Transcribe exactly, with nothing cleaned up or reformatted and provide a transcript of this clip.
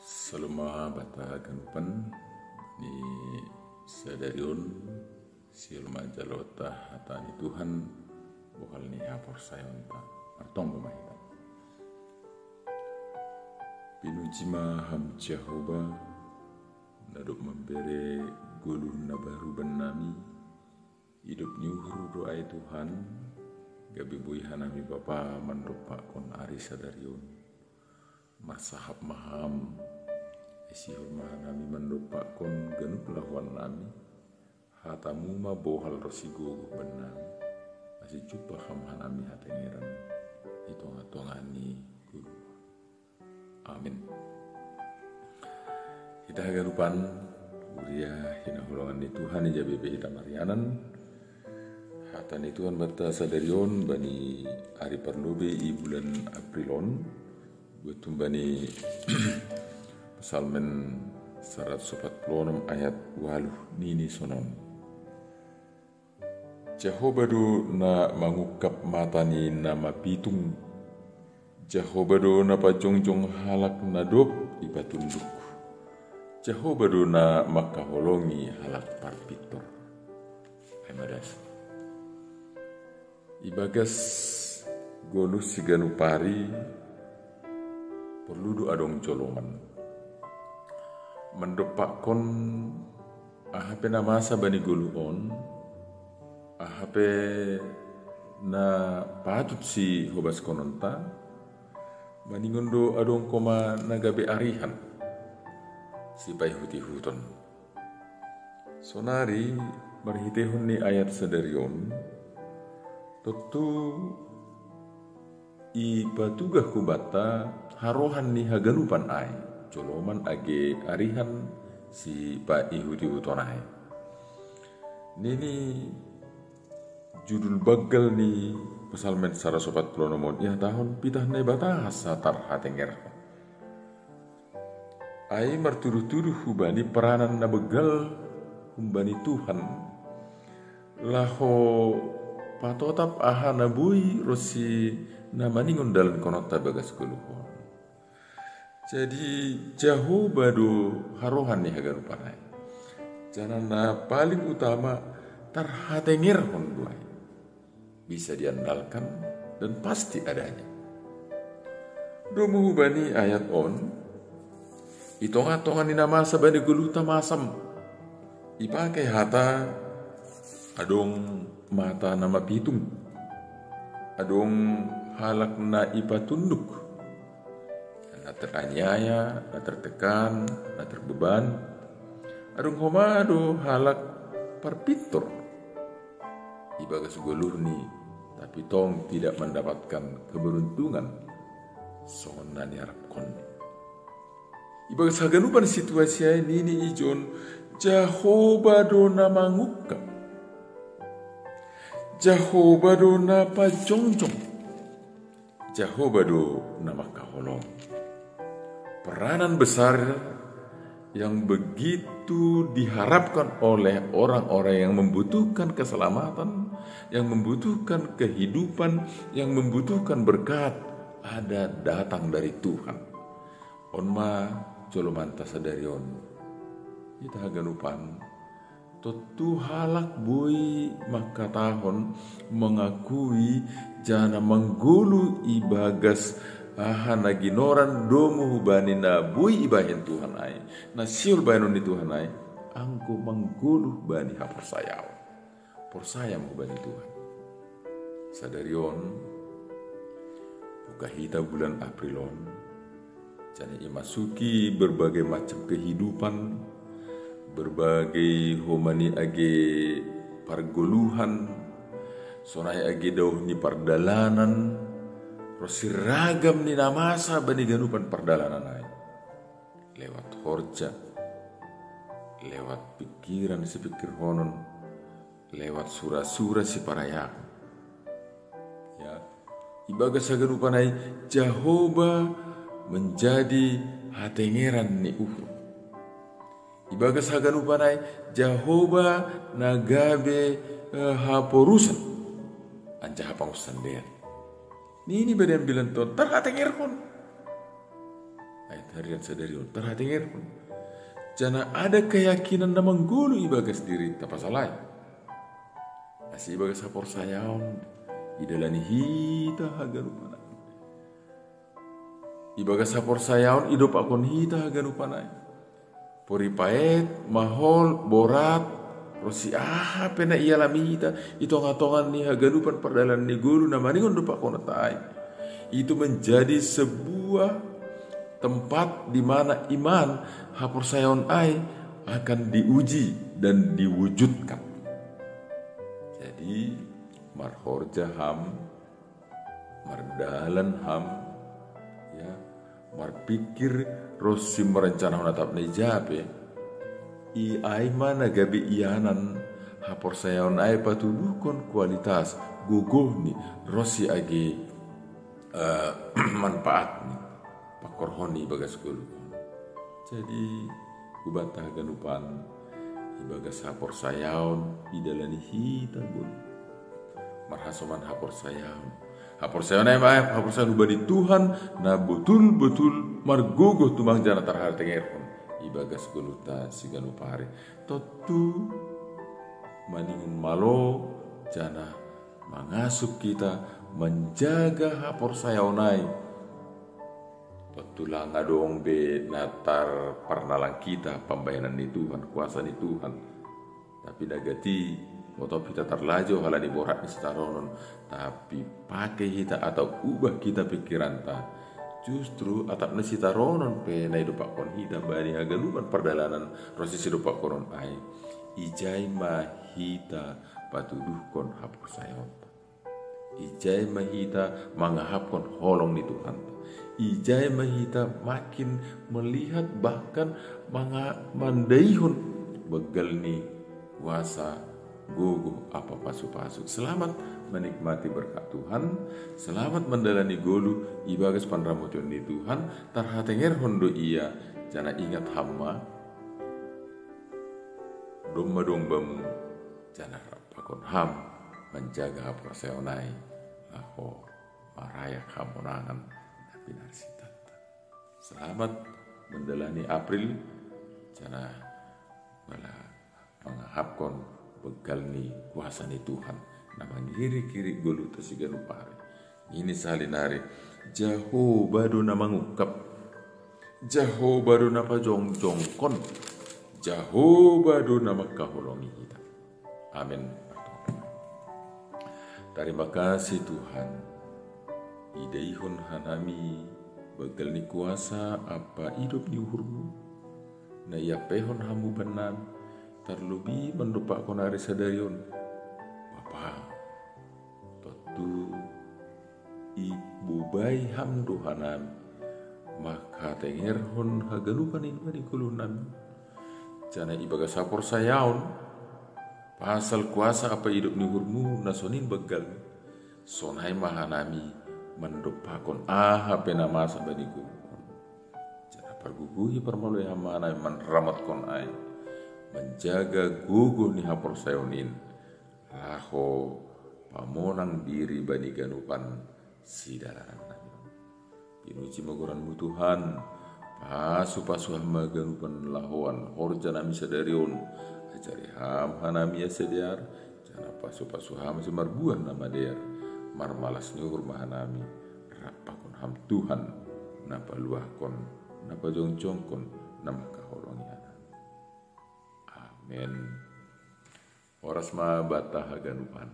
Salama bata ganupan ni sadarion, sihol ma jalo hata ni Tuhan, bohal ni haporsayaonta. Martonggo ma hita. Pinuji ma Ham Jahowa, na dob mambere goluh na baru bannami. Idop ni uhur do ai Tuhan, gabe boi hanami Bapa mandompakkon ari sadarion. Marsahap ma Ham, ai sihol ma hanami mandompakkon ganup lahoannami. Hata-Mu ma bohal ronsi gogoh bannami, ase jumpah Ham hanami hatengeran i tongah-tongah ni goluh. Amin. Hita haganupan, huria hinaholongan ni Tuhan, ija pe hita marianan. Hata ni Tuhan banta sadarion bani ari parlobei i bulan April on, buat humbani Psalmen saratus opat puluh onom ayat ualuh, nini sonon: Jahowa do na mangungkap mata ni na mapitung. Jahowa do na pajongjong halak na dob ipatunduk. Jahowa do na mangkaholongi halak parpintor. Ai ma das. Ibagas goluh siganup ari, porlu do adong joloman mandompakkon aha pe na masa bani goluh on, aha pe na patut sihobaskononta. Maningon do adong homa na gabe arihan, sipaihut-ihuton. Sonari, marhiteihon ni ayat sadarion, tontu ipatugah hubanta harohan ni haganupan ai, joloman age arihan sipaihut-ihuton ai. Nini judul banggal ni Psalmen saratus opat puluh onom on, ihatahon: Pitah Naibata hansa tarhatengerhon. Ai martuduh-tuduh hubani peranan na banggal humbani Tuhan, laho patotap aha na boi ronsi na maningon dalankononta bagas goluh on. Jadi, Jahowa do harohan ni haganupan ai. Janah na paling utama, tarhatengerhon do ai. Bisa diandalkan dan pasti adanya. Domu hubani ayat on, i tongah-tongah ni na masa bani goluhta masam, ipake hata adong mata na mapitung, adong halak na ipatunduk, na teraniaya, na tertekan, na terbeban. Adong homa do halak parpintor ibagas goluhni, tapi tong tidak mendapatkan keberuntungan songon na niarapkon. Ibagas haganupan situasi ai, nini ijon: Jahowa do na mangungkap, Jahowa do na pajongjong, Jahowa do na mangkaholongi. Peranan besar yang begitu diharapkan oleh orang-orang yang membutuhkan keselamatan, yang membutuhkan kehidupan, yang membutuhkan berkat, ada datang dari Tuhan. On ma jolomanta sadarion. Hita haganupan, tontu halak boi mangkatahon, mangakui, janah manggoluh ibagas aha na ginoran domu hubani na boi ibahen Tuhan ai, na sihol bahenon ni Tuhan ai, anggo manggoluh bani haporsayaon. Porsaya ma hubani Tuhan. Sadarion, buka hita bulan April on, janah imasuki berbagai macam kehidupan, berbagai homa ni age pargoluhan, sonai age daoh ni pardalanan, ronsi ragam ni na masa bani ganupan pardalanan ai. Lewat horja, lewat pikiran sipikirhonon, lewat sura-sura siparayaon. Ya, ibagas haganupan ai Jahowa menjadi hatengeran ni uhur. Ibagas haganupan ai Jahowa na gabe eh, haporusan anjaha pangunsandean. Nini badan bilanton tarhatengerhon. Ayat harian sadari on tarhatengerhon. Janah ada keyakinan na manggoluh ibagas dirinta pasal ai. Ase ibagas haporsayaon idalani hita haganupan ai. Ibagas haporsayaon idompakkon hita haganupan ai. Pori paet, mahol, borat, ronsi aha pe na ialami hita i tongah-tongah ni haganupan pardalanan ni goluh na maningon dompakkonta ai. Itu menjadi sebuah tempat di mana iman, haporsayaon ai akan diuji dan diwujudkan. Jadi marhorja ham, mardalan ham, ya, marpikir ronsi marencana ho na tap na ija pe, i ai ma na gabe ianan haporsayaon ai patuduhkon kualitas gogohni ronsi age uh, manfaatni pangkorhonni ibagas goluh on. Jadi hubanta haganupan ibagas haporsayaon idalani hita goluh. Marhasoman haporsayaon. Haporsayaon ai ma haporsayaon hubani Tuhan na botul-botul margogoh tumang janah tarhatengerhon ibagas goluhta siganup ari. Tontu maningon malo janah mangasup hita manjaga haporsayaon ai. Tontu lang adong be na tarparnalang hita pambahenan ni Tuhan, kuasa ni Tuhan. Tapi na gati, motop hita tarlajou halani borat ni sitaronon, tapi pake hita atau ubah hita pikiranta. Justru atap na sitaronon pe na idompakkon hita bani haganupan pardalanan ronsi sidompakkonon ai. Ijai ma hita patuduhkon haporsayaonta. Ijai ma hita mangahapkon holong ni Tuhanta. Ijai ma hita makin melihat bahkan manga mandaihon banggal ni kuasa gogoh ampa pasu-pasu. Selamat menikmati berkat Tuhan. Selamat mandalani goluh ibagas panramotion ni Tuhan. Tarhatengerhon do ia, janah ingat ham ma, domba-dombamu, janah rap pakon ham manjaga haporsayaon ai laho marayak hamonangan na pinarsitanta. Selamat mandalani April, janah mala mangahapkon banggal ni kuasa ni Tuhan na mangirik-irik goluhta siganup ari. Ini sahali nari, Jahowa do na mangungkap, Jahowa do na pajongjongkon, Jahowa do na mangkaholongi hita. Amen. Tarima kasih Tuhan, idaihon hanami banggal ni kuasa ampa idop ni uhurmu na iampeihon hamu bannami, tarlobi mandompakkon ari sadari on. Bapa, tontu ibobai ham do hanami manghatengerhon haganupan in bani goluhnami. Janah ibagas haporsayaon pasal kuasa ampa idop ni uhurmu na sonin banggalmi, sonai ma hanami mandompakkon aha pe na masa bani goluh on. Janah pargogohi parmaloi ham ma hanami manramotkon ai, manjaga gogoh ni haporsayaon in laho pamonang diri bani ganupan sidalanannami. Pinuji ma goranmu Tuhan, pasu-pasu ham ma ganupan lahoan horjanami sadari on. Ajari ham hanami ase dear, janah pasu-pasu ham ase marbuah na madear. Marmalas ni uhur ma hanami, rap pakon ham Tuhan, na paluahkon, na pajongjongkon, na mangkaholongi hanami. Amen. Horas ma banta haganupan.